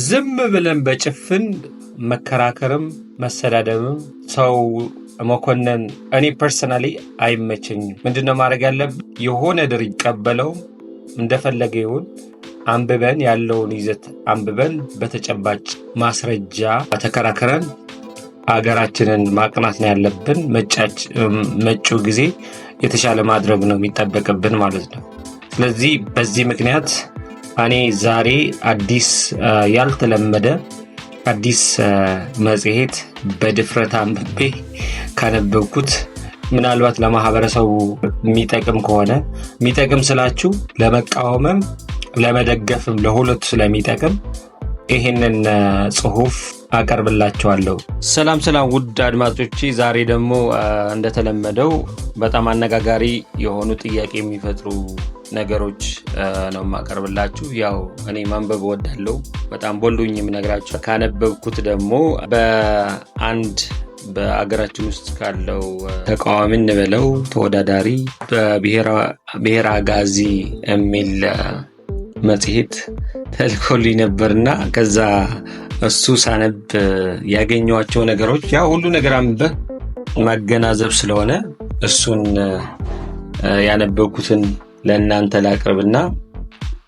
ዝም ብለን በጭፍን መከራከርም መሰዳደብም ሰው መኮነን እኔ personally አይመቸኝም። ምንድነው ማድረግ ያለብን? የሆነ ድርጅት ቀበለው እንደፈለገ ይሁን፣ አንብበን፣ ያለውን ይዘት አንብበን፣ በተጨባጭ ማስረጃ ተከራክረን አገራችንን ማቅናት ነው ያለብን። መጪው ጊዜ የተሻለ ማድረግ ነው የሚጠበቅብን ማለት ነው። ስለዚህ በዚህ ምክንያት እኔ ዛሬ አዲስ፣ ያልተለመደ አዲስ መጽሔት በድፍረት አንብቤ ካነበብኩት ምናልባት ለማህበረሰቡ የሚጠቅም ከሆነ፣ የሚጠቅም ስላችሁ ለመቃወምም ለመደገፍም ለሁለቱ ስለሚጠቅም፣ ይህንን ጽሁፍ አቀርብላችኋለሁ። ሰላም ሰላም ውድ አድማጮቼ፣ ዛሬ ደግሞ እንደተለመደው በጣም አነጋጋሪ የሆኑ፣ ጥያቄ የሚፈጥሩ ነገሮች ነው የማቀርብላችሁ። ያው እኔ ማንበብ እወዳለሁ። በጣም ቦልዱኝ የምነግራችሁ ካነበብኩት ደግሞ በአንድ በአገራችን ውስጥ ካለው ተቃዋሚ እንበለው ተወዳዳሪ በብሔረ አጋዚ የሚል መጽሔት ተልኮልኝ ነበርና ከዛ እሱ ሳነብ ያገኘኋቸው ነገሮች፣ ያው ሁሉ ነገር አንብበህ ማገናዘብ ስለሆነ፣ እሱን ያነበብኩትን ለእናንተ ላቅርብና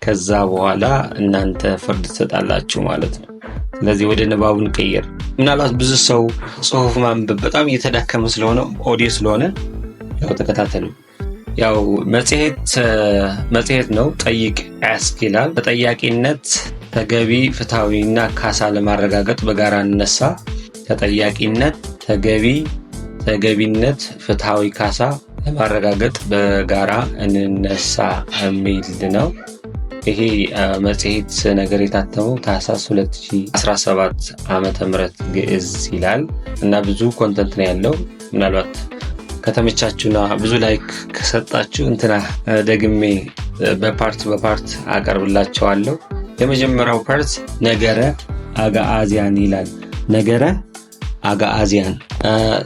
ከዛ በኋላ እናንተ ፍርድ ትሰጣላችሁ ማለት ነው። ስለዚህ ወደ ንባቡ እንቀይር። ምናልባት ብዙ ሰው ጽሁፍ ማንበብ በጣም እየተዳከመ ስለሆነ፣ ኦዲዮ ስለሆነ ያው ተከታተሉ። ያው መጽሔት ነው። ጠይቅ፣ ask ይላል። ተጠያቂነት፣ ተገቢ ፍትሐዊና ካሳ ለማረጋገጥ በጋራ እንነሳ። ተጠያቂነት፣ ተገቢነት፣ ፍትሐዊ ካሳ ለማረጋገጥ በጋራ እንነሳ የሚል ነው። ይሄ መጽሔት ነገር የታተመው ታህሳስ 2017 ዓመተ ምህረት ግዕዝ ይላል እና ብዙ content ነው ያለው። ምናልባት ከተመቻችሁና ብዙ like ከሰጣችሁ እንትና ደግሜ በ part በ part አቀርብላችኋለሁ። የመጀመሪያው part ነገረ አግዓዝያን ይላል። ነገረ አግዓዝያን።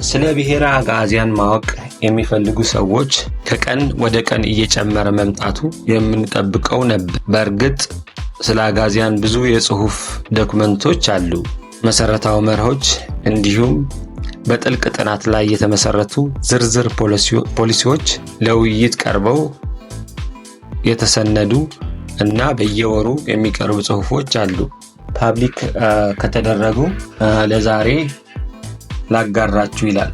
ስለ ብሔረ አግዓዝያን ማወቅ የሚፈልጉ ሰዎች ከቀን ወደ ቀን እየጨመረ መምጣቱ የምንጠብቀው ነበር። በእርግጥ ስለ አጋዚያን ብዙ የጽሁፍ ዶክመንቶች አሉ። መሰረታዊ መርሆች እንዲሁም በጥልቅ ጥናት ላይ የተመሰረቱ ዝርዝር ፖሊሲዎች ለውይይት ቀርበው የተሰነዱ እና በየወሩ የሚቀርቡ ጽሁፎች አሉ። Public ከተደረጉ ለዛሬ ላጋራችሁ ይላል።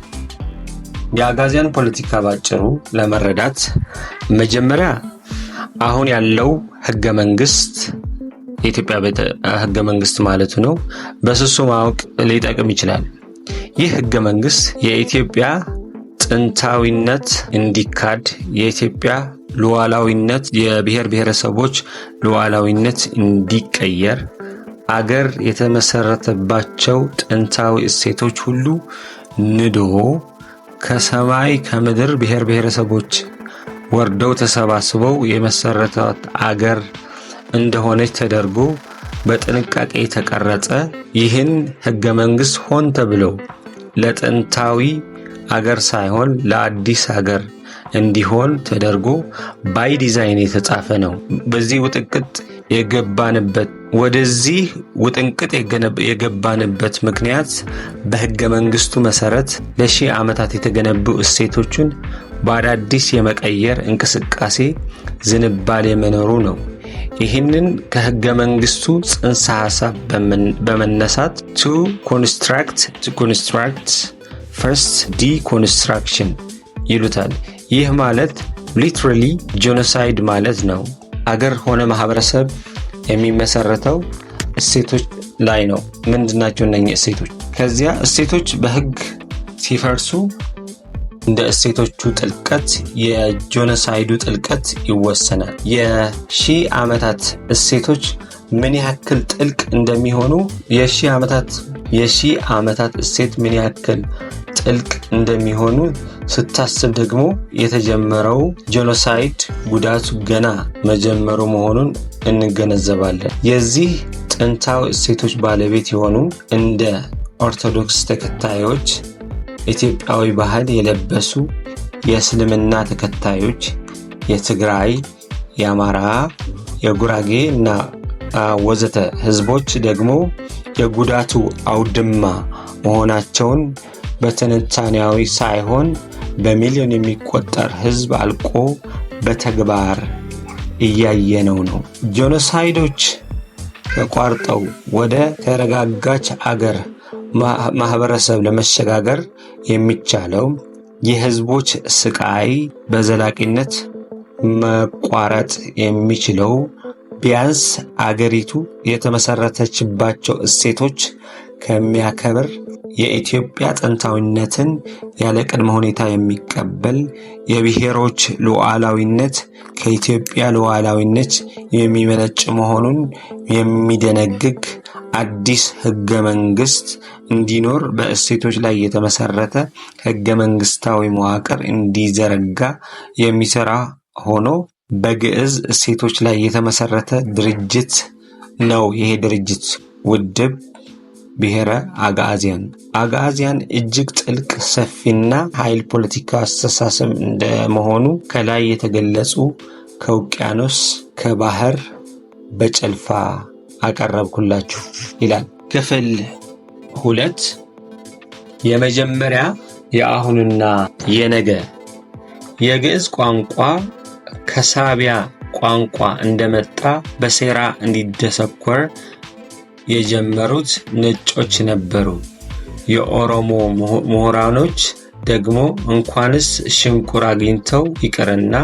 የአጋዚያን ፖለቲካ ባጭሩ ለመረዳት መጀመሪያ አሁን ያለው ህገ መንግስት፣ የኢትዮጵያ ህገ መንግስት ማለቱ ነው፣ በስሱ ማወቅ ሊጠቅም ይችላል። ይህ ህገ መንግስት የኢትዮጵያ ጥንታዊነት እንዲካድ፣ የኢትዮጵያ ሉዓላዊነት፣ የብሔር ብሔረሰቦች ሉዓላዊነት እንዲቀየር፣ አገር የተመሰረተባቸው ጥንታዊ እሴቶች ሁሉ ንዶ፣ ከሰማይ ከምድር ብሔር ብሔረሰቦች ወርደው ተሰባስበው የመሰረቷት አገር እንደሆነች ተደርጎ በጥንቃቄ የተቀረጸ፣ ይህን ህገ መንግስት ሆን ተብሎ ለጥንታዊ አገር ሳይሆን ለአዲስ አገር እንዲሆን ተደርጎ by design የተጻፈ ነው። በዚህ ውጥንቅጥ የገባንበት ወደዚህ ውጥንቅጥ የገባንበት ምክንያት በህገ መንግስቱ መሰረት ለሺህ ዓመታት የተገነቡ እሴቶችን በአዳዲስ የመቀየር እንቅስቃሴ ዝንባሌ መኖሩ ነው። ይህንን ከህገ መንግስቱ ጽንሰ ሀሳብ በመነሳት to construct first deconstruction ይሉታል። ይህ ማለት literally genocide ማለት ነው። አገር ሆነ ማህበረሰብ የሚመሰረተው እሴቶች ላይ ነው። ምንድናቸው እነኚህ እሴቶች? ከዚያ እሴቶች በህግ ሲፈርሱ እንደ እሴቶቹ ጥልቀት የ genocide ኡ ጥልቀት ይወሰናል። የሺህ ዓመታት እሴቶች ምን ያክል ጥልቅ እንደሚሆኑ፣ የሺህ ዓመታት እሴት ምን ያክል ጥልቅ እንደሚሆኑ ስታስብ ደግሞ የተጀመረው genocide ጉዳቱ ገና መጀመሩ መሆኑን እንገነዘባለን። የዚህ ጥንታዊ እሴቶች ባለቤት የሆኑ እንደ ኦርቶዶክስ ተከታዮች፣ ኢትዮጵያዊ ባህል የለበሱ የእስልምና ተከታዮች፣ የትግራይ፣ የአማራ፣ የጉራጌ እና ወዘተ ህዝቦች ደግሞ የጉዳቱ አውድማ መሆናቸውን በትንታኔያዊ ሳይሆን በሚሊዮን የሚቆጠር ህዝብ አልቆ በተግባር እያየነው ነው። Genocide ኦች ተቋርጠው ወደ ተረጋጋች አገር ማህበረሰብ ለመሸጋገር የሚቻለው፣ የህዝቦች ስቃይ በዘላቂነት መቋረጥ የሚችለው፣ ቢያንስ አገሪቱ የተመሰረተችባቸው እሴቶች ከሚያከብር፣ የኢትዮጵያ ጥንታዊነትን ያለ ቅድመ ሁኔታ የሚቀበል፣ የብሔሮች ሉዓላዊነት ከኢትዮጵያ ሉዓላዊነት የሚመነጭ መሆኑን የሚደነግግ አዲስ ህገ መንግስት እንዲኖር፣ በእሴቶች ላይ የተመሰረተ ህገ መንግስታዊ መዋቅር እንዲዘረጋ የሚሰራ ሆኖ በግዕዝ እሴቶች ላይ የተመሰረተ ድርጅት ነው። ይሄ ድርጅት ውድብ ብሔረ አግዓዝያን። አግዓዝያን እጅግ ጥልቅ፣ ሰፊና ኃይል ፖለቲካ አስተሳሰብ እንደመሆኑ ከላይ የተገለጹ ከውቅያኖስ ከባህር በጭልፋ አቀረብኩላችሁ ይላል። ክፍል 2፣ የመጀመሪያ፣ የአሁንና የነገ። የግዕዝ ቋንቋ ከሳቢያ ቋንቋ እንደመጣ በሴራ እንዲደሰኮር የጀመሩት ነጮች ነበሩ። የኦሮሞ ምሁራኖች ደግሞ እንኳንስ ሽንቁር አግኝተው ይቅርና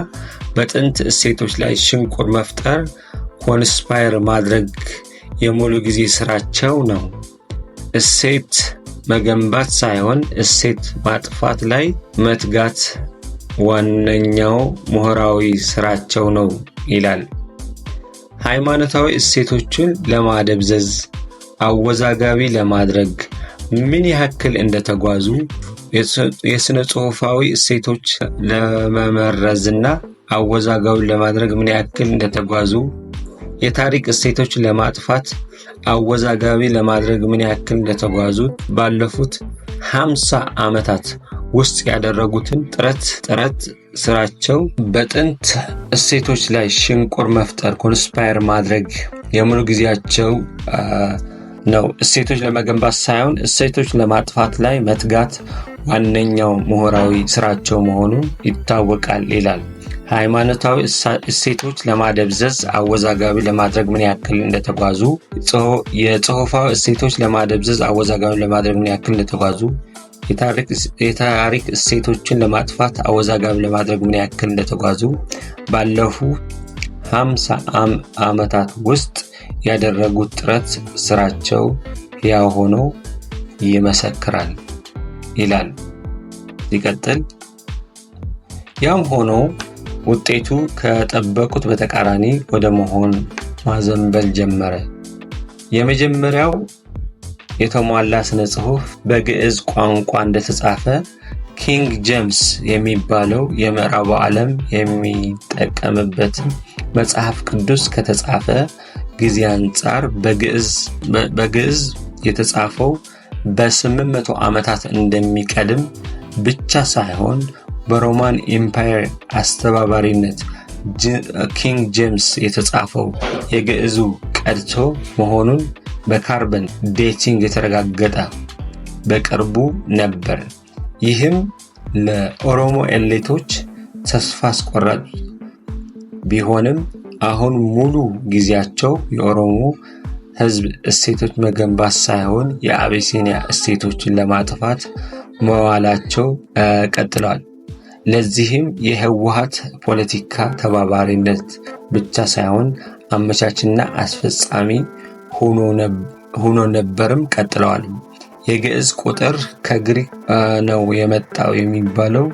በጥንት እሴቶች ላይ ሽንቁር መፍጠር፣ conspire ማድረግ የሙሉ ጊዜ ስራቸው ነው። እሴት መገንባት ሳይሆን እሴት ማጥፋት ላይ መትጋት ዋነኛው ምሁራዊ ስራቸው ነው ይላል። ሃይማኖታዊ እሴቶችን ለማደብዘዝ፣ አወዛጋቢ ለማድረግ ምን ያክል እንደተጓዙ፣ የስነ ጽሁፋዊ እሴቶች ለመመረዝና አወዛጋቢ ለማድረግ ምን ያክል እንደተጓዙ፣ የታሪክ እሴቶች ለማጥፋት፣ አወዛጋቢ ለማድረግ ምን ያክል እንደተጓዙ ባለፉት 50 ዓመታት ውስጥ ያደረጉትን ጥረት ስራቸው በጥንት እሴቶች ላይ ሽንቁር መፍጠር፣ conspire ማድረግ የሙሉ ጊዜያቸው ነው። እሴቶች ለመገንባት ሳይሆን እሴቶች ለማጥፋት ላይ መትጋት ዋነኛው ምሁራዊ ስራቸው መሆኑ ይታወቃል ይላል። ሃይማኖታዊ እሴቶች ለማደብዘዝ፣ አወዛጋቢ ለማድረግ ምን ያክል እንደተጓዙ፣ የጽሁፋዊ እሴቶች ለማደብዘዝ፣ አወዛጋቢ ለማድረግ ምን ያክል እንደተጓዙ፣ የታሪክ እሴቶችን ለማጥፋት፣ አወዛጋቢ ለማድረግ ምን ያክል እንደተጓዙ ባለፉ 50 ዓመታት ውስጥ ያደረጉት ጥረት ስራቸው ሕያው ሆኖ ይመሰክራል ይላል። ሲቀጥል ያም ሆኖ ውጤቱ ከጠበቁት በተቃራኒ ወደ መሆን ማዘንበል ጀመረ። የመጀመሪያው የተሟላ ስነ ጽሁፍ በግዕዝ ቋንቋ እንደተጻፈ King James የሚባለው የምዕራቡ ዓለም የሚጠቀምበት መጽሐፍ ቅዱስ ከተጻፈ ጊዜ አንጻር በግዕዝ የተጻፈው በ800 ዓመታት እንደሚቀድም ብቻ ሳይሆን በ Roman Empire አስተባባሪነት King James የተጻፈው የግዕዙ ቀድቶ መሆኑን በ carbon dating የተረጋገጠ በቅርቡ ነበር። ይህም ለኦሮሞ elite ኦች ተስፋ አስቆራጭ ቢሆንም አሁን ሙሉ ጊዜያቸው የኦሮሞ ሕዝብ እሴቶች መገንባት ሳይሆን የአቢሲኒያ እሴቶችን ለማጥፋት መዋላቸው ቀጥለዋል። ለዚህም የህወሀት ፖለቲካ ተባባሪነት ብቻ ሳይሆን አመቻችና አስፈጻሚ ሆኖ ነበርም ቀጥለዋል። የግዕዝ ቁጥር ከግሪክ ነው የመጣው የሚባለው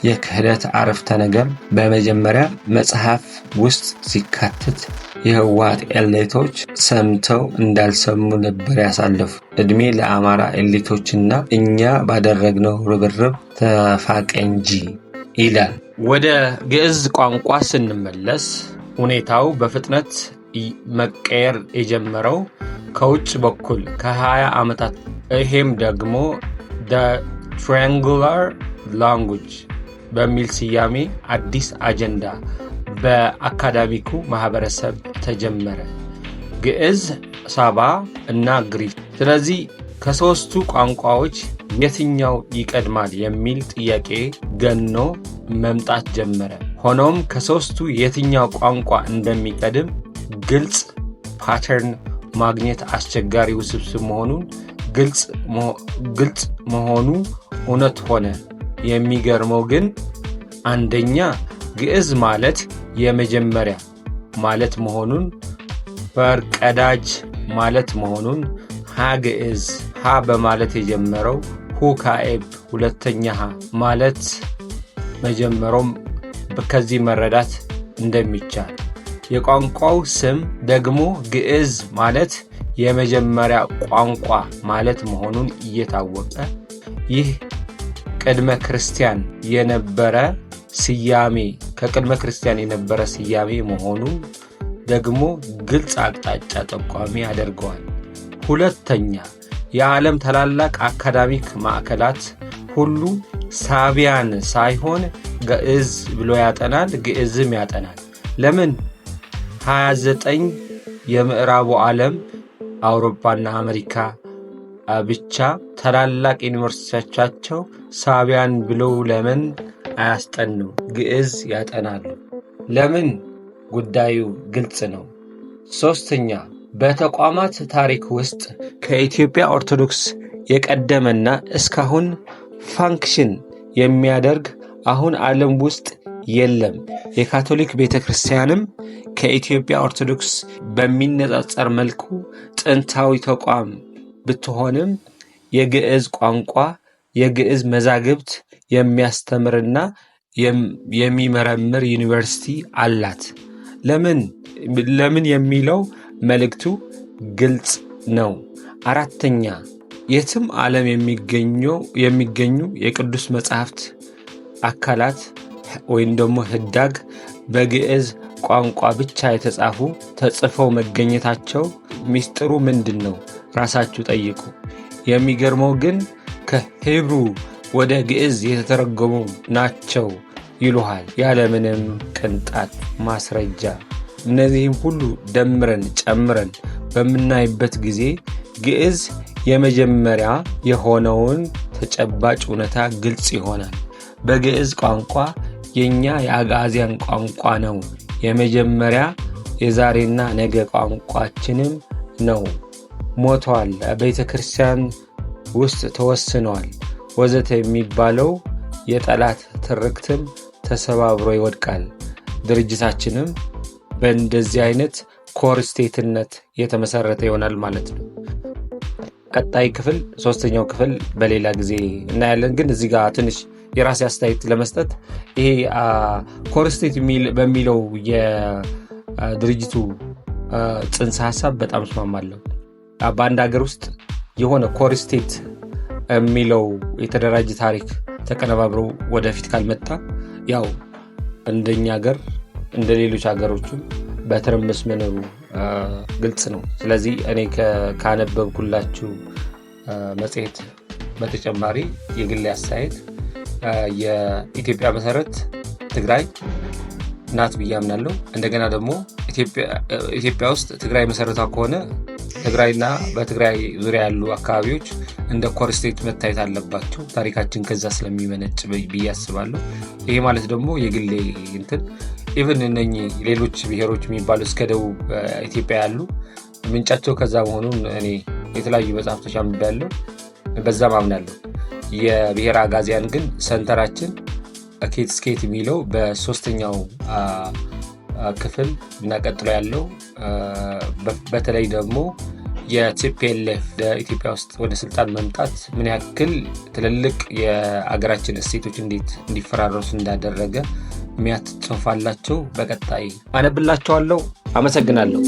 የክህደት አረፍተ ነገር በመጀመሪያ መጽሐፍ ውስጥ ሲካተት የህወሀት elite ኦች ሰምተው እንዳልሰሙ ነበር ያሳለፉ። እድሜ ለአማራ elite ኦችና እኛ ባደረግነው ርብርብ ተፋቀ እንጂ ይላል። ወደ ግዕዝ ቋንቋ ስንመለስ ሁኔታው በፍጥነት መቀየር የጀመረው ከውጭ በኩል ከ20 ዓመታት፣ ይሄም ደግሞ triangular language በሚል ስያሜ አዲስ አጀንዳ በ academic ኩ ማህበረሰብ ተጀመረ። ግዕዝ፣ ሳባ እና ግሪክ። ስለዚህ ከሦስቱ ቋንቋዎች የትኛው ይቀድማል የሚል ጥያቄ ገኖ መምጣት ጀመረ። ሆኖም ከሦስቱ የትኛው ቋንቋ እንደሚቀድም ግልጽ pattern ማግኘት አስቸጋሪ፣ ውስብስብ መሆኑን ግልጽ መሆኑ እውነት ሆነ። የሚገርመው ግን አንደኛ ግዕዝ ማለት የመጀመሪያ ማለት መሆኑን፣ ፈርቀዳጅ ማለት መሆኑን፣ ሀ ግዕዝ ሀ በማለት የጀመረው ሁ ካኤብ ሁለተኛ ሀ ማለት መጀመሮም ከዚህ መረዳት እንደሚቻል፣ የቋንቋው ስም ደግሞ ግዕዝ ማለት የመጀመሪያ ቋንቋ ማለት መሆኑን እየታወቀ ይህ ቅድመ ክርስቲያን የነበረ ስያሜ ከቅድመ ክርስቲያን የነበረ ስያሜ መሆኑ ደግሞ ግልጽ አቅጣጫ ጠቋሚ ያደርገዋል። ሁለተኛ፣ የዓለም ታላላቅ academic ማዕከላት ሁሉ ሳቢያን ሳይሆን ግዕዝ ብሎ ያጠናል፣ ግዕዝም ያጠናል። ለምን 29 የምዕራቡ ዓለም አውሮፓና አሜሪካ ብቻ ታላላቅ ዩኒቨርሲቲዎቻቸው ሳቢያን ብለው ለምን አያስጠኑም? ግዕዝ ያጠናሉ። ለምን? ጉዳዩ ግልጽ ነው። ሶስተኛ፣ በተቋማት ታሪክ ውስጥ ከኢትዮጵያ ኦርቶዶክስ የቀደመና እስካሁን function የሚያደርግ አሁን ዓለም ውስጥ የለም። የካቶሊክ ቤተ ክርስቲያንም ከኢትዮጵያ ኦርቶዶክስ በሚነጻጸር መልኩ ጥንታዊ ተቋም ብትሆንም የግዕዝ ቋንቋ፣ የግዕዝ መዛግብት የሚያስተምርና የሚመረምር ዩኒቨርሲቲ አላት። ለምን? ለምን የሚለው መልእክቱ ግልጽ ነው። አራተኛ፣ የትም ዓለም የሚገኙ የቅዱስ መጽሐፍት አካላት ወይም ደግሞ ህዳግ በግዕዝ ቋንቋ ብቻ የተጻፉ ተጽፈው መገኘታቸው ሚስጥሩ ምንድን ነው? ራሳችሁ ጠይቁ። የሚገርመው ግን ከ Hebrew ወደ ግዕዝ የተተረጎሙ ናቸው ይሉሃል ያለምንም ቅንጣት ማስረጃ። እነዚህም ሁሉ ደምረን ጨምረን በምናይበት ጊዜ ግዕዝ የመጀመሪያ የሆነውን ተጨባጭ እውነታ ግልጽ ይሆናል። በግዕዝ ቋንቋ የኛ የአግዓዝያን ቋንቋ ነው። የመጀመሪያ የዛሬና ነገ ቋንቋችንም ነው። ሞቷል፣ ቤተ ክርስቲያን ውስጥ ተወስኗል፣ ወዘተ የሚባለው የጠላት ትርክትም ተሰባብሮ ይወድቃል። ድርጅታችንም በእንደዚህ አይነት core state ነት የተመሰረተ ይሆናል ማለት ነው። ቀጣይ ክፍል፣ ሶስተኛው ክፍል በሌላ ጊዜ እናያለን። ግን እዚህ ጋር ትንሽ የራሴ አስተያየት ለመስጠት ይሄ core state በሚለው የድርጅቱ ጽንሰ ሀሳብ በጣም እስማማለሁ። በአንድ ሀገር ውስጥ የሆነ core state የሚለው የተደራጀ ታሪክ ተቀነባብሮ ወደፊት ካልመጣ ያው እንደኛ ሀገር እንደ ሌሎች ሀገሮችም በትርምስ መኖሩ ግልጽ ነው። ስለዚህ እኔ ካነበብኩላችሁ መጽሔት በተጨማሪ የግሌ አስተያየት የኢትዮጵያ መሰረት ትግራይ ናት ብዬ አምናለሁ። እንደገና ደግሞ ኢትዮጵያ ውስጥ ትግራይ መሰረቷ ከሆነ ትግራይና በትግራይ ዙሪያ ያሉ አካባቢዎች እንደ core state መታየት አለባቸው። ታሪካችን ከዛ ስለሚመነጭ ብዬ አስባለሁ። ይሄ ማለት ደግሞ የግሌ እንትን even እነኚህ ሌሎች ብሔሮች የሚባሉ እስከ ደቡብ ኢትዮጵያ ያሉ ምንጫቸው ከዛ መሆኑን እኔ የተለያዩ መጽሐፍቶች አንብቤያለሁ። በዛም አምናለሁ። የብሔር አጋዚያን ግን center ኣችን ከየት እስከየት የሚለው በሶስተኛው ክፍል እና ቀጥሎ ያለው በተለይ ደግሞ የ TPLF ኢትዮጵያ ውስጥ ወደ ስልጣን መምጣት ምን ያክል ትልልቅ የአገራችን እሴቶች እንዴት እንዲፈራረሱ እንዳደረገ የሚያትት ጽሑፍ አላቸው። በቀጣይ አነብላቸዋለሁ። አመሰግናለሁ።